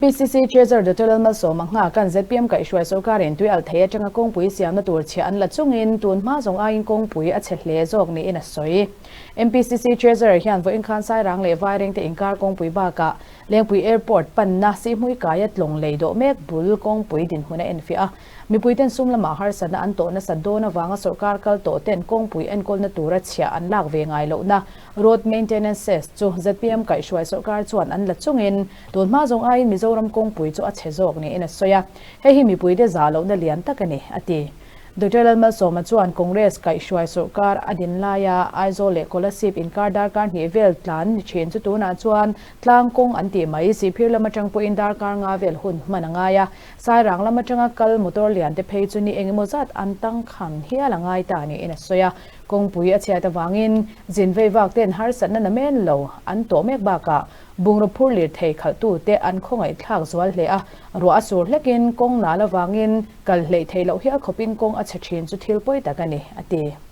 PCC Treasurer Doctor Lalmalsawma nghak an zpm kaihhruai sorkarin tui alh thei atanga kawngpui siamna tur chhiah an la chungin tun hma zawng aiin kawngpui a chhe hle zawk niin a sawi. MPCC Treasurer hian vawiin khan Sairang leh Vairengte inkar kawngpui bakah Lengpui Airport panna Sihhmui kaia tlawng lei dawh mek bul kawngpui dinhmun a enfiah a. Mipuiten sum lamah harsatna an tawh nasat dawn avanga sorkar kal tawh ten kawngpui enkawlna tura chhiah an lak ve ngai lohna Road Maintenance Cess chu zpm kaihhruai sorkar chuan an la chungin tun hma zawng aiin Mizoram kawngpui chu a chhe zawk niin a sawi a, hei hi mipuite zah lohna lian tak a ni, a ti. Doctor Lalmalsawma chuan Congress kaihhruai sorkar a din laia Aizawl leh Kolasib inkar darkar hnih vel tlan ni thin chu tunah chuan tlang kawng an tih mai, Sihphir lam atang pawhin darkar nga vel hun hman a ngai a, Sairang lam atanga kal motor lian te phei chu ni engemaw zat an tangkham hial a ngai ta niin a sawi a. Kawngpui a chhiat avangin zin vei vak ten harsatna na men lo an tawh mek bakah bungraw phur lirthei khalhtute an khawngaihthlak zual hle a, ruah a sur hlekin kawng nal avangin kal hleih theih loh hial khawpin kawng a chhe thin chu thil pawi tak a ni, a ti.